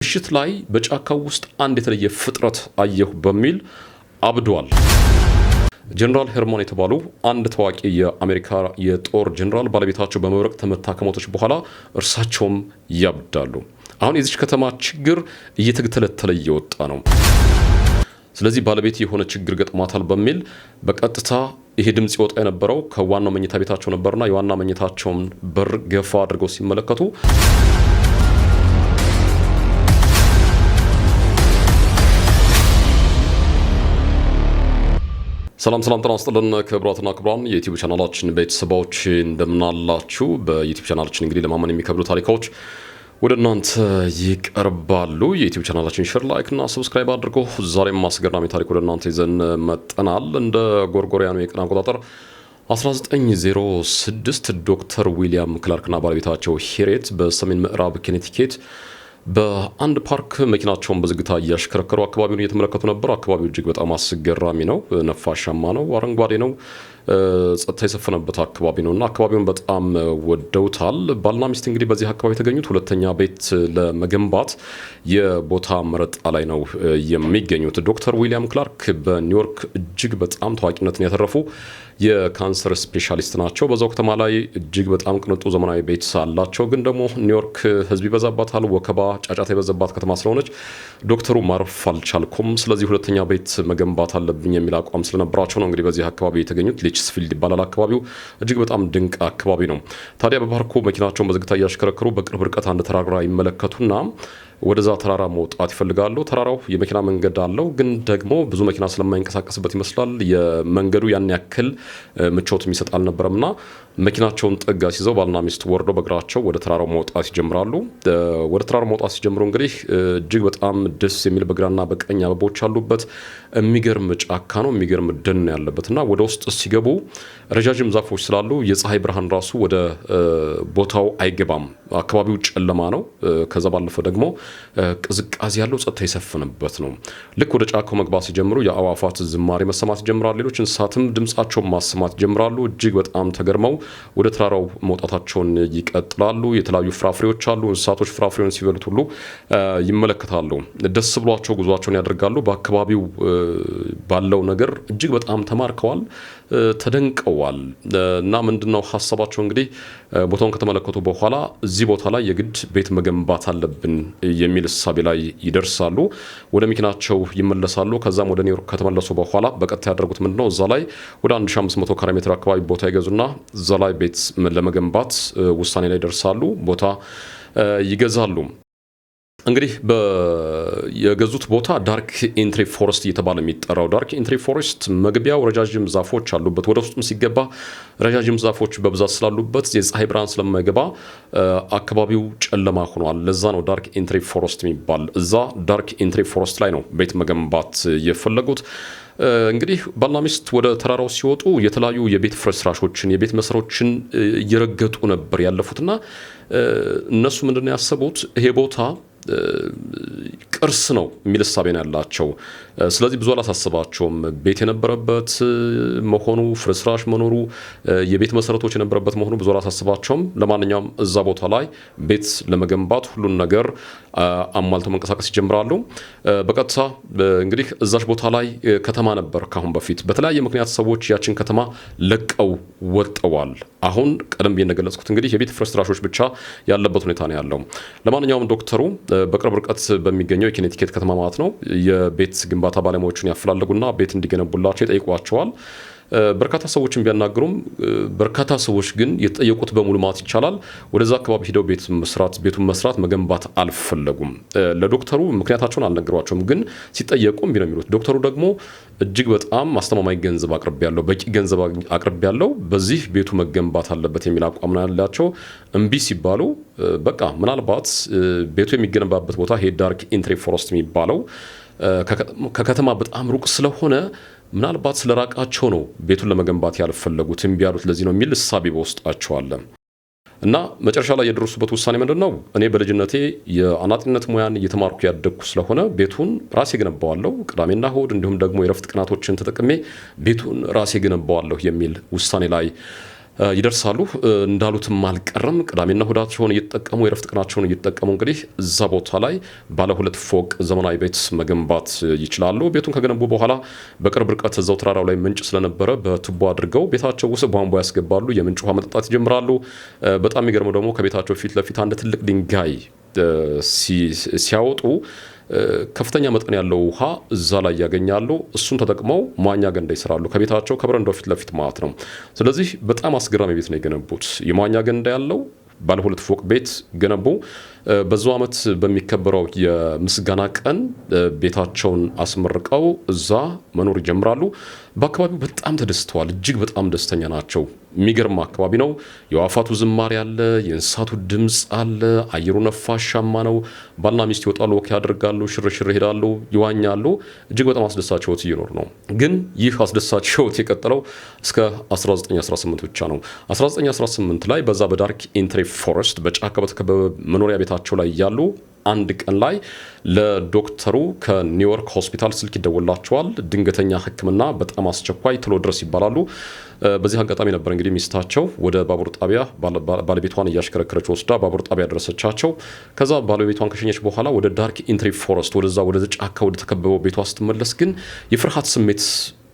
ምሽት ላይ በጫካው ውስጥ አንድ የተለየ ፍጥረት አየሁ በሚል አብዷል። ጀነራል ሄርማን የተባሉ አንድ ታዋቂ የአሜሪካ የጦር ጀነራል ባለቤታቸው በመብረቅ ተመታ ከሞተች በኋላ እርሳቸውም ያብዳሉ። አሁን የዚች ከተማ ችግር እየተተለተለ እየወጣ ነው። ስለዚህ ባለቤት የሆነ ችግር ገጥሟታል በሚል በቀጥታ ይሄ ድምፅ ይወጣ የነበረው ከዋናው መኝታ ቤታቸው ነበርና የዋና መኝታቸውን በር ገፋ አድርገው ሲመለከቱ። ሰላም ሰላም፣ ጤና ይስጥልን ክቡራትና ክቡራን የዩቲዩብ ቻናላችን ቤተሰቦች፣ እንደምናላችሁ። በዩቲዩብ ቻናላችን እንግዲህ ለማመን የሚከብዱ ታሪኮች ወደ እናንተ ይቀርባሉ። የዩቲዩብ ቻናላችን share፣ like እና subscribe አድርጎ ዛሬም አስገራሚ ታሪክ ወደ እናንተ ይዘን መጥተናል። እንደ ጎርጎሪያኑ የቀን አቆጣጠር 1906 ዶክተር ዊሊያም ክላርክና ባለቤታቸው ሄሬት በሰሜን ምዕራብ ኬኔቲኬት በአንድ ፓርክ መኪናቸውን በዝግታ እያሽከረከሩ አካባቢውን እየተመለከቱ ነበር። አካባቢው እጅግ በጣም አስገራሚ ነው። ነፋሻማ ነው፣ አረንጓዴ ነው፣ ጸጥታ የሰፈነበት አካባቢ ነው እና አካባቢውን በጣም ወደውታል። ባልና ሚስት እንግዲህ በዚህ አካባቢ የተገኙት ሁለተኛ ቤት ለመገንባት የቦታ መረጣ ላይ ነው የሚገኙት። ዶክተር ዊሊያም ክላርክ በኒውዮርክ እጅግ በጣም ታዋቂነትን ያተረፉ የካንሰር ስፔሻሊስት ናቸው። በዛው ከተማ ላይ እጅግ በጣም ቅንጡ ዘመናዊ ቤት አላቸው። ግን ደግሞ ኒውዮርክ ሕዝብ ይበዛባታል፣ ወከባ፣ ጫጫታ የበዛባት ከተማ ስለሆነች ዶክተሩ ማረፍ አልቻልኩም፣ ስለዚህ ሁለተኛ ቤት መገንባት አለብኝ የሚል አቋም ስለነበራቸው ነው እንግዲህ በዚህ አካባቢ የተገኙት። ሊችስፊልድ ይባላል አካባቢው። እጅግ በጣም ድንቅ አካባቢ ነው። ታዲያ በፓርኩ መኪናቸውን በዝግታ እያሽከረከሩ በቅርብ ርቀት አንድ ተራራ ይመለከቱና ወደዛ ተራራ መውጣት ይፈልጋሉ። ተራራው የመኪና መንገድ አለው፣ ግን ደግሞ ብዙ መኪና ስለማይንቀሳቀስበት ይመስላል የመንገዱ ያን ያክል ምቾት የሚሰጥ አልነበረምና መኪናቸውን ጥግ አስይዘው ባልና ሚስት ወርደው በእግራቸው ወደ ተራራው መውጣት ይጀምራሉ። ወደ ተራራው መውጣት ሲጀምሩ እንግዲህ እጅግ በጣም ደስ የሚል በግራና በቀኝ አበቦች ያሉበት የሚገርም ጫካ ነው፣ የሚገርም ደን ያለበት እና ወደ ውስጥ ሲገቡ ረዣዥም ዛፎች ስላሉ የፀሐይ ብርሃን ራሱ ወደ ቦታው አይገባም። አካባቢው ጨለማ ነው። ከዛ ባለፈ ደግሞ ቅዝቃዜ ያለው ጸጥታ የሰፈነበት ነው። ልክ ወደ ጫካው መግባት ሲጀምሩ የአዕዋፋት ዝማሬ መሰማት ይጀምራል። ሌሎች እንስሳትም ድምጻቸውን ማሰማት ይጀምራሉ። እጅግ በጣም ተገርመው ወደ ተራራው መውጣታቸውን ይቀጥላሉ። የተለያዩ ፍራፍሬዎች አሉ። እንስሳቶች ፍራፍሬውን ሲበሉት ሁሉ ይመለከታሉ። ደስ ብሏቸው ጉዟቸውን ያደርጋሉ። በአካባቢው ባለው ነገር እጅግ በጣም ተማርከዋል፣ ተደንቀዋል። እና ምንድነው ሀሳባቸው እንግዲህ ቦታውን ከተመለከቱ በኋላ እዚህ ቦታ ላይ የግድ ቤት መገንባት አለብን የሚል እሳቤ ላይ ይደርሳሉ። ወደ መኪናቸው ይመለሳሉ። ከዛም ወደ ኒውዮርክ ከተመለሱ በኋላ በቀጥታ ያደረጉት ምንድነው፣ እዛ ላይ ወደ 1500 ካሬ ሜትር አካባቢ ቦታ ይገዙና እዛ ላይ ቤት ለመገንባት ውሳኔ ላይ ይደርሳሉ። ቦታ ይገዛሉ። እንግዲህ የገዙት ቦታ Dark Entry Forest እየተባለ የሚጠራው Dark Entry Forest መግቢያው ረጃጅም ዛፎች አሉበት። ወደ ውስጡም ሲገባ ረጃጅም ዛፎች በብዛት ስላሉበት የፀሐይ ብርሃን ስለማይገባ አካባቢው ጨለማ ሆኗል። ለዛ ነው Dark Entry Forest የሚባል። እዛ Dark Entry Forest ላይ ነው ቤት መገንባት የፈለጉት። እንግዲህ ባልና ሚስት ወደ ተራራው ሲወጡ የተለያዩ የቤት ፍርስራሾችን፣ የቤት መሰሮችን እየረገጡ ነበር ያለፉትና እነሱ ምንድነው ያሰቡት፣ ይሄ ቦታ ቅርስ ነው የሚል እሳቤ ነው ያላቸው። ስለዚህ ብዙ አላሳስባቸውም። ቤት የነበረበት መሆኑ፣ ፍርስራሽ መኖሩ፣ የቤት መሰረቶች የነበረበት መሆኑ ብዙ አላሳስባቸውም። ለማንኛውም እዛ ቦታ ላይ ቤት ለመገንባት ሁሉን ነገር አሟልተው መንቀሳቀስ ይጀምራሉ። በቀጥታ እንግዲህ እዛች ቦታ ላይ ከተማ ነበር ካሁን በፊት። በተለያየ ምክንያት ሰዎች ያችን ከተማ ለቀው ወጥተዋል። አሁን ቀደም ብዬ እንደገለጽኩት እንግዲህ የቤት ፍርስራሾች ብቻ ያለበት ሁኔታ ነው ያለው። ለማንኛውም ዶክተሩ በቅርብ ርቀት በሚገኘው የኬኔቲኬት ከተማ ማለት ነው የቤት ግንባታ ባለሙያዎችን ያፈላልጉና ቤት እንዲገነቡላቸው ይጠይቋቸዋል። በርካታ ሰዎችን ቢያናግሩም በርካታ ሰዎች ግን የተጠየቁት በሙሉ ማለት ይቻላል ወደዛ አካባቢ ሂደው ቤት መስራት ቤቱን መስራት መገንባት አልፈለጉም። ለዶክተሩ ምክንያታቸውን አልነገሯቸውም፣ ግን ሲጠየቁ እምቢ ነው የሚሉት። ዶክተሩ ደግሞ እጅግ በጣም አስተማማኝ ገንዘብ አቅርቤያለሁ፣ በቂ ገንዘብ አቅርቤያለሁ፣ በዚህ ቤቱ መገንባት አለበት የሚል አቋም ነው ያላቸው። እምቢ ሲባሉ በቃ ምናልባት ቤቱ የሚገነባበት ቦታ ይሄ Dark Entry Forest የሚባለው ከከተማ በጣም ሩቅ ስለሆነ ምናልባት ስለራቃቸው ነው ቤቱን ለመገንባት ያልፈለጉት፣ እምቢ ያሉት ለዚህ ነው የሚል እሳቤ በውስጣቸው አለ። እና መጨረሻ ላይ የደረሱበት ውሳኔ ምንድን ነው? እኔ በልጅነቴ የአናጢነት ሙያን እየተማርኩ ያደግኩ ስለሆነ ቤቱን ራሴ ገነባዋለሁ፣ ቅዳሜና እሁድ እንዲሁም ደግሞ የረፍት ቀናቶችን ተጠቅሜ ቤቱን ራሴ ገነባዋለሁ የሚል ውሳኔ ላይ ይደርሳሉ። እንዳሉትም አልቀረም። ቅዳሜና እሁዳቸውን እየተጠቀሙ፣ የረፍት ቀናቸውን እየተጠቀሙ እንግዲህ እዛ ቦታ ላይ ባለ ሁለት ፎቅ ዘመናዊ ቤት መገንባት ይችላሉ። ቤቱን ከገነቡ በኋላ በቅርብ ርቀት እዛው ተራራው ላይ ምንጭ ስለነበረ በቱቦ አድርገው ቤታቸው ውስጥ ቧንቧ ያስገባሉ። የምንጭ ውሃ መጠጣት ይጀምራሉ። በጣም የሚገርመው ደግሞ ከቤታቸው ፊት ለፊት አንድ ትልቅ ድንጋይ ሲያወጡ ከፍተኛ መጠን ያለው ውሃ እዛ ላይ ያገኛሉ። እሱን ተጠቅመው መዋኛ ገንዳ ይሰራሉ፣ ከቤታቸው ከበረንዳው ፊት ለፊት ማለት ነው። ስለዚህ በጣም አስገራሚ ቤት ነው የገነቡት። የመዋኛ ገንዳ ያለው ባለ ሁለት ፎቅ ቤት ገነቡ። በዛው ዓመት በሚከበረው የምስጋና ቀን ቤታቸውን አስመርቀው እዛ መኖር ይጀምራሉ። በአካባቢው በጣም ተደስተዋል። እጅግ በጣም ደስተኛ ናቸው። የሚገርም አካባቢ ነው። የአዕዋፋቱ ዝማሬ አለ፣ የእንስሳቱ ድምፅ አለ፣ አየሩ ነፋሻማ ነው። ባልና ሚስት ይወጣሉ፣ walk ያደርጋሉ፣ ሽርሽር ይሄዳሉ፣ ይዋኛሉ። እጅግ በጣም አስደሳች ህይወት እየኖሩ ነው። ግን ይህ አስደሳች ህይወት የቀጠለው እስከ 1918 ብቻ ነው። 1918 ላይ በዛ በ Dark Entry Forest በጫካ በተከበበ መኖሪያ ቤታቸው ላይ ያሉ አንድ ቀን ላይ ለዶክተሩ ከኒውዮርክ ሆስፒታል ስልክ ይደወላቸዋል። ድንገተኛ ሕክምና በጣም አስቸኳይ፣ ቶሎ ድረስ ይባላሉ። በዚህ አጋጣሚ ነበር እንግዲህ ሚስታቸው ወደ ባቡር ጣቢያ ባለቤቷን እያሽከረከረች ወስዳ ባቡር ጣቢያ ደረሰቻቸው። ከዛ ባለቤቷን ከሸኘች በኋላ ወደ Dark Entry Forest፣ ወደዛ ወደ ጫካ ወደ ተከበበው ቤቷ ስትመለስ ግን የፍርሃት ስሜት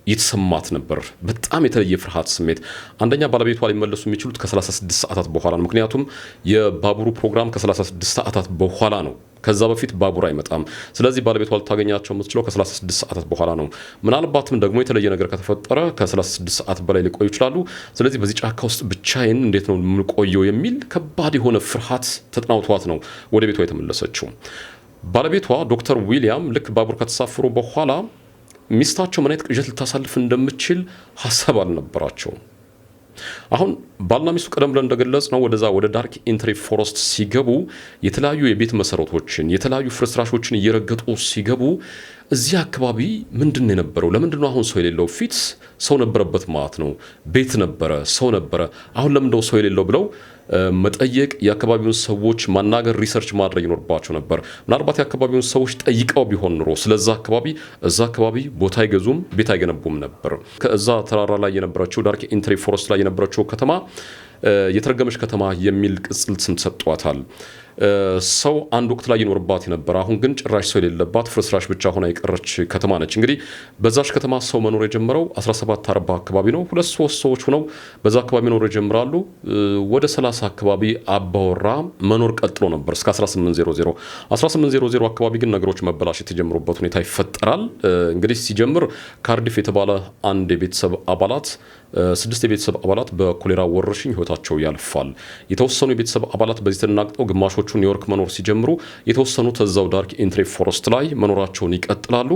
የተሰማት ነበር። በጣም የተለየ ፍርሃት ስሜት። አንደኛ ባለቤቷ ሊመለሱ የሚችሉት ከ36 ሰዓታት በኋላ ነው። ምክንያቱም የባቡሩ ፕሮግራም ከ36 ሰዓታት በኋላ ነው። ከዛ በፊት ባቡር አይመጣም። ስለዚህ ባለቤቷ ልታገኛቸው የምትችለው ከ36 ሰዓታት በኋላ ነው። ምናልባትም ደግሞ የተለየ ነገር ከተፈጠረ ከ36 ሰዓት በላይ ሊቆዩ ይችላሉ። ስለዚህ በዚህ ጫካ ውስጥ ብቻዬን እንዴት ነው የምቆየው የሚል ከባድ የሆነ ፍርሃት ተጠናውቷት ነው ወደ ቤቷ የተመለሰችው። ባለቤቷ ዶክተር ዊሊያም ልክ ባቡር ከተሳፈሩ በኋላ ሚስታቸው ምን አይነት ቅዠት ልታሳልፍ እንደምትችል ሀሳብ አልነበራቸውም። አሁን ባልና ሚስቱ ቀደም ብለን እንደገለጽነው ወደዛ ወደ Dark Entry Forest ሲገቡ የተለያዩ የቤት መሰረቶችን፣ የተለያዩ ፍርስራሾችን እየረገጡ ሲገቡ እዚህ አካባቢ ምንድን ነው የነበረው? ለምንድን ነው አሁን ሰው የሌለው? ፊት ሰው ነበረበት ማለት ነው። ቤት ነበረ፣ ሰው ነበረ። አሁን ለምንድነው ሰው የሌለው ብለው መጠየቅ፣ የአካባቢውን ሰዎች ማናገር፣ research ማድረግ ይኖርባቸው ነበር። ምናልባት የአካባቢውን ሰዎች ጠይቀው ቢሆን ኑሮ ስለዛ አካባቢ እዛ አካባቢ ቦታ አይገዙም፣ ቤት አይገነቡም ነበር። ከዛ ተራራ ላይ የነበረችው Dark Entry Forest ላይ የነበረችው ከተማ የተረገመች ከተማ የሚል ቅጽል ስም ተሰጥቷታል። ሰው አንድ ወቅት ላይ ይኖርባት የነበረ፣ አሁን ግን ጭራሽ ሰው የሌለባት፣ ፍርስራሽ ብቻ ሆና የቀረች ከተማ ነች። እንግዲህ በዛች ከተማ ሰው መኖር የጀመረው 1740 አካባቢ ነው። ሁለት ሶስት ሰዎች ሆነው በዛ አካባቢ መኖር ይጀምራሉ። ወደ 30 አካባቢ አባወራ መኖር ቀጥሎ ነበር እስከ 1800። 1800 አካባቢ ግን ነገሮች መበላሸት የጀመሩበት ሁኔታ ይፈጠራል። እንግዲህ ሲጀምር ካርዲፍ የተባለ አንድ የቤተሰብ አባላት፣ ስድስት የቤተሰብ አባላት በኮሌራ ወረርሽኝ ህይወታቸው ያልፋል። የተወሰኑ የቤተሰብ አባላት በዚህ ተደናግጠው ግማሾቹ ኒውዮርክ መኖር ሲጀምሩ፣ የተወሰኑት እዛው Dark Entry Forest ላይ መኖራቸውን ይቀጥላሉ።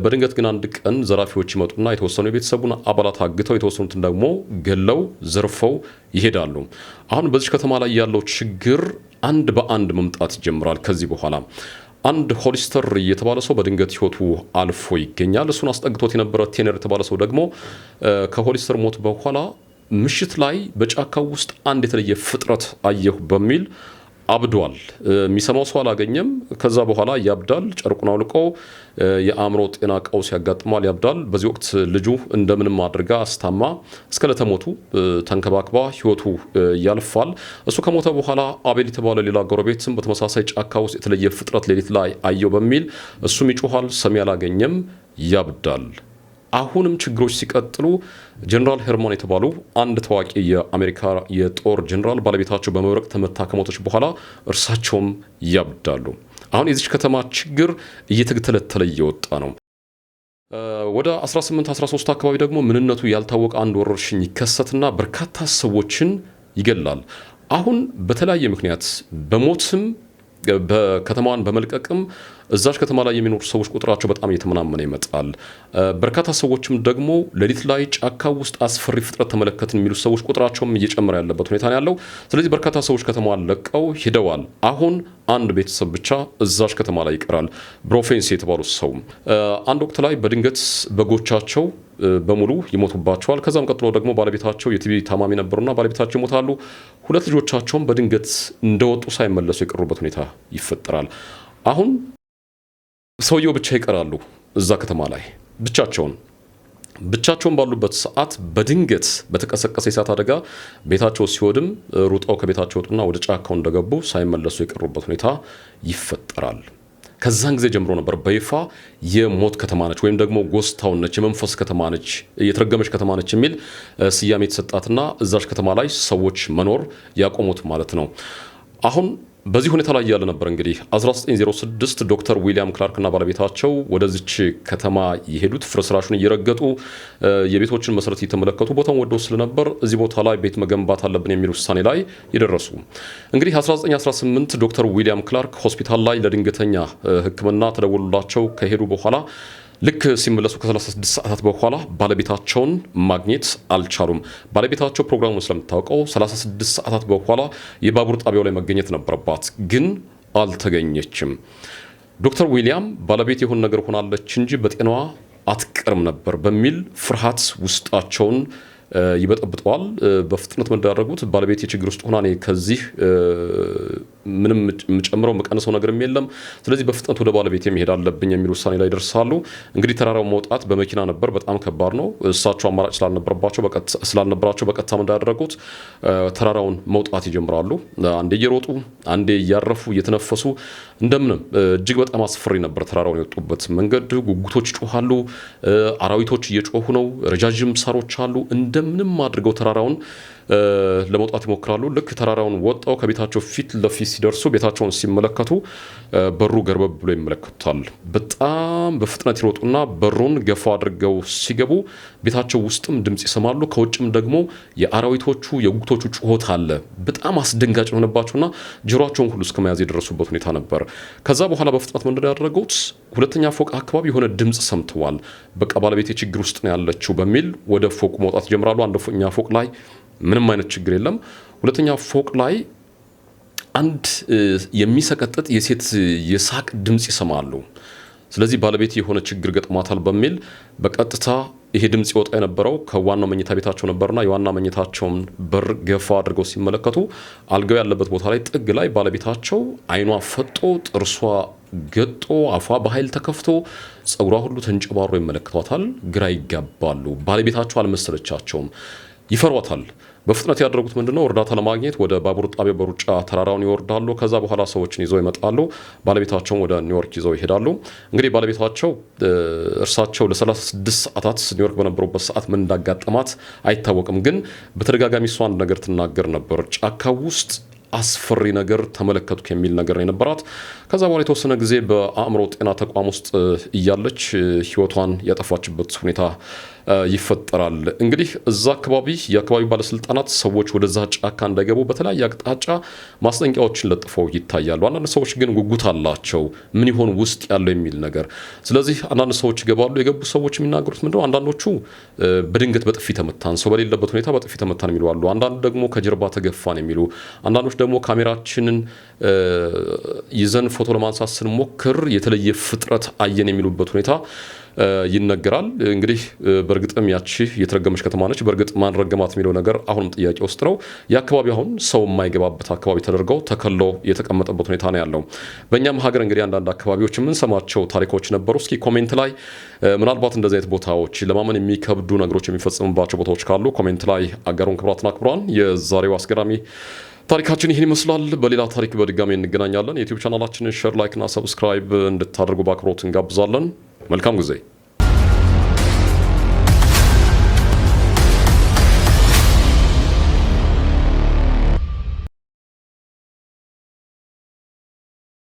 በድንገት ግን አንድ ቀን ዘራፊዎች ይመጡና የተወሰኑ የቤተሰቡን አባላት አግተው የተወሰኑትን ደግሞ ገለው ዘርፈው ይሄዳሉ። አሁን በዚች ከተማ ላይ ያለው ችግር አንድ በአንድ መምጣት ይጀምራል። ከዚህ በኋላ አንድ ሆሊስተር የተባለ ሰው በድንገት ህይወቱ አልፎ ይገኛል። እሱን አስጠግቶት የነበረ ቴነር የተባለ ሰው ደግሞ ከሆሊስተር ሞት በኋላ ምሽት ላይ በጫካው ውስጥ አንድ የተለየ ፍጥረት አየሁ በሚል አብዷል። የሚሰማው ሰው አላገኘም። ከዛ በኋላ ያብዳል። ጨርቁን አውልቆ የአእምሮ ጤና ቀውስ ያጋጥመዋል፣ ያብዳል። በዚህ ወቅት ልጁ እንደምንም አድርጋ አስታማ እስከ ለተሞቱ ተንከባክባ ህይወቱ ያልፋል። እሱ ከሞተ በኋላ አቤል የተባለ ሌላ ጎረቤትም በተመሳሳይ ጫካ ውስጥ የተለየ ፍጥረት ሌሊት ላይ አየው በሚል እሱም ይጮኋል፣ ሰሚ አላገኘም፣ ያብዳል። አሁንም ችግሮች ሲቀጥሉ ጀነራል ሄርማን የተባሉ አንድ ታዋቂ የአሜሪካ የጦር ጀነራል ባለቤታቸው በመብረቅ ተመታ ከሞተች በኋላ እርሳቸውም ያብዳሉ። አሁን የዚች ከተማ ችግር እየተተለተለ እየወጣ ነው። ወደ 1813 አካባቢ ደግሞ ምንነቱ ያልታወቀ አንድ ወረርሽኝ ይከሰትና በርካታ ሰዎችን ይገላል። አሁን በተለያየ ምክንያት በሞትም በከተማዋን በመልቀቅም እዛች ከተማ ላይ የሚኖሩ ሰዎች ቁጥራቸው በጣም እየተመናመነ ይመጣል። በርካታ ሰዎችም ደግሞ ሌሊት ላይ ጫካ ውስጥ አስፈሪ ፍጥረት ተመለከትን የሚሉ ሰዎች ቁጥራቸውም እየጨመረ ያለበት ሁኔታ ነው ያለው። ስለዚህ በርካታ ሰዎች ከተማዋን ለቀው ሂደዋል። አሁን አንድ ቤተሰብ ብቻ እዛች ከተማ ላይ ይቀራል። ብሮፌንስ የተባሉ ሰው አንድ ወቅት ላይ በድንገት በጎቻቸው በሙሉ ይሞቱባቸዋል። ከዛም ቀጥሎ ደግሞ ባለቤታቸው የቲቢ ታማሚ ነበሩና ባለቤታቸው ይሞታሉ። ሁለት ልጆቻቸውም በድንገት እንደወጡ ሳይመለሱ የቀሩበት ሁኔታ ይፈጠራል። አሁን ሰውየው ብቻ ይቀራሉ እዛ ከተማ ላይ ብቻቸውን። ብቻቸውን ባሉበት ሰዓት በድንገት በተቀሰቀሰ የእሳት አደጋ ቤታቸው ሲወድም ሩጠው ከቤታቸው ወጡና ወደ ጫካው እንደገቡ ሳይመለሱ የቀሩበት ሁኔታ ይፈጠራል። ከዛን ጊዜ ጀምሮ ነበር በይፋ የሞት ከተማ ነች ወይም ደግሞ ghost town ነች፣ የመንፈስ ከተማ ነች፣ የተረገመች ከተማ ነች የሚል ስያሜ የተሰጣትና እዛች ከተማ ላይ ሰዎች መኖር ያቆሙት ማለት ነው። አሁን በዚህ ሁኔታ ላይ ያለ ነበር እንግዲህ 1906 ዶክተር ዊሊያም ክላርክ እና ባለቤታቸው ወደዚች ከተማ የሄዱት። ፍርስራሹን እየረገጡ፣ የቤቶችን መሰረት እየተመለከቱ፣ ቦታውን ወደው ስለነበር እዚህ ቦታ ላይ ቤት መገንባት አለብን የሚል ውሳኔ ላይ የደረሱ። እንግዲህ 1918 ዶክተር ዊሊያም ክላርክ ሆስፒታል ላይ ለድንገተኛ ሕክምና ተደውሎላቸው ከሄዱ በኋላ ልክ ሲመለሱ ከ36 ሰዓታት በኋላ ባለቤታቸውን ማግኘት አልቻሉም። ባለቤታቸው ፕሮግራሙን ስለምታውቀው 36 ሰዓታት በኋላ የባቡር ጣቢያው ላይ መገኘት ነበረባት፣ ግን አልተገኘችም። ዶክተር ዊሊያም ባለቤቴ የሆነ ነገር ሆናለች እንጂ በጤናዋ አትቀርም ነበር በሚል ፍርሃት ውስጣቸውን ይበጠብጠዋል። በፍጥነት መዳረጉት ባለቤቴ ችግር ውስጥ ሆና እኔ ከዚህ ምንም የምጨምረው የምቀንሰው ነገርም የለም። ስለዚህ በፍጥነት ወደ ባለቤቴ መሄድ አለብኝ የሚል ውሳኔ ላይ ይደርሳሉ። እንግዲህ ተራራው መውጣት በመኪና ነበር፣ በጣም ከባድ ነው። እሳቸው አማራጭ ስላልነበራቸው በቀጥታ እንዳደረጉት ተራራውን መውጣት ይጀምራሉ። አንዴ እየሮጡ፣ አንዴ እያረፉ፣ እየተነፈሱ እንደምንም። እጅግ በጣም አስፈሪ ነበር ተራራውን የወጡበት መንገድ። ጉጉቶች ይጮሃሉ፣ አራዊቶች እየጮሁ ነው፣ ረጃጅም ሳሮች አሉ። እንደምንም አድርገው ተራራውን ለመውጣት ይሞክራሉ። ልክ ተራራውን ወጣው ከቤታቸው ፊት ለፊት ሲደርሱ ቤታቸውን ሲመለከቱ በሩ ገርበብ ብሎ ይመለከቱታል። በጣም በፍጥነት ይሮጡና በሩን ገፋ አድርገው ሲገቡ ቤታቸው ውስጥም ድምፅ ይሰማሉ። ከውጭም ደግሞ የአራዊቶቹ የጉጉቶቹ ጩኸት አለ። በጣም አስደንጋጭ የሆነባቸውና ጆሯቸውን ሁሉ እስከ መያዝ የደረሱበት ሁኔታ ነበር። ከዛ በኋላ በፍጥነት ምንድን ያደረጉት? ሁለተኛ ፎቅ አካባቢ የሆነ ድምፅ ሰምተዋል። በቃ ባለቤቴ ችግር ውስጥ ነው ያለችው በሚል ወደ ፎቁ መውጣት ይጀምራሉ። አንደኛ ፎቅ ላይ ምንም አይነት ችግር የለም። ሁለተኛ ፎቅ ላይ አንድ የሚሰቀጥጥ የሴት የሳቅ ድምፅ ይሰማሉ። ስለዚህ ባለቤቴ የሆነ ችግር ገጥሟታል በሚል በቀጥታ ይሄ ድምፅ ይወጣ የነበረው ከዋናው መኝታ ቤታቸው ነበርና የዋና መኝታቸውን በር ገፋ አድርገው ሲመለከቱ አልጋው ያለበት ቦታ ላይ ጥግ ላይ ባለቤታቸው ዓይኗ ፈጦ፣ ጥርሷ ገጦ፣ አፏ በኃይል ተከፍቶ፣ ጸጉሯ ሁሉ ተንጨባሮ ይመለከቷታል። ግራ ይጋባሉ። ባለቤታቸው አልመሰለቻቸውም። ይፈሯታል። በፍጥነት ያደረጉት ምንድነው? እርዳታ ለማግኘት ወደ ባቡር ጣቢያ በሩጫ ተራራውን ይወርዳሉ። ከዛ በኋላ ሰዎችን ይዘው ይመጣሉ። ባለቤታቸውን ወደ ኒውዮርክ ይዘው ይሄዳሉ። እንግዲህ ባለቤታቸው እርሳቸው ለ36 ሰዓታት ኒውዮርክ በነበሩበት ሰዓት ምን እንዳጋጠማት አይታወቅም። ግን በተደጋጋሚ እሷ አንድ ነገር ትናገር ነበር። ጫካ ውስጥ አስፈሪ ነገር ተመለከትኩ የሚል ነገር ነው የነበራት። ከዛ በኋላ የተወሰነ ጊዜ በአእምሮ ጤና ተቋም ውስጥ እያለች ሕይወቷን ያጠፋችበት ሁኔታ ይፈጠራል። እንግዲህ እዛ አካባቢ የአካባቢ ባለስልጣናት ሰዎች ወደዛ ጫካ እንዳይገቡ በተለያየ አቅጣጫ ማስጠንቀቂያዎችን ለጥፈው ይታያሉ። አንዳንድ ሰዎች ግን ጉጉት አላቸው፣ ምን ይሆን ውስጥ ያለው የሚል ነገር። ስለዚህ አንዳንድ ሰዎች ይገባሉ። የገቡ ሰዎች የሚናገሩት ምንድነው? አንዳንዶቹ በድንገት በጥፊ ተመታን፣ ሰው በሌለበት ሁኔታ በጥፊ ተመታን የሚሉ አሉ። አንዳንዱ ደግሞ ከጀርባ ተገፋን የሚሉ፣ አንዳንዶች ደግሞ ካሜራችንን ይዘን ፎቶ ለማንሳት ስንሞክር የተለየ ፍጥረት አየን የሚሉበት ሁኔታ ይነገራል። እንግዲህ በእርግጥም ያቺ የተረገመች ከተማ ነች። በእርግጥ ማን ረገማት የሚለው ነገር አሁንም ጥያቄ ውስጥ ነው። የአካባቢ አሁን ሰው የማይገባበት አካባቢ ተደርገው ተከሎ የተቀመጠበት ሁኔታ ነው ያለው። በእኛም ሀገር እንግዲህ አንዳንድ አካባቢዎች የምንሰማቸው ታሪኮች ነበሩ። እስኪ comment ላይ ምናልባት እንደዚህ አይነት ቦታዎች፣ ለማመን የሚከብዱ ነገሮች የሚፈጽሙባቸው ቦታዎች ካሉ comment ላይ አጋሩን። ክቡራትና ክቡራን፣ የዛሬው አስገራሚ ታሪካችን ይህን ይመስላል። በሌላ ታሪክ በድጋሚ እንገናኛለን። የ YouTube ቻናላችንን share፣ like እና subscribe እንድታደርጉ በአክብሮት እንጋብዛለን። መልካም ጊዜ።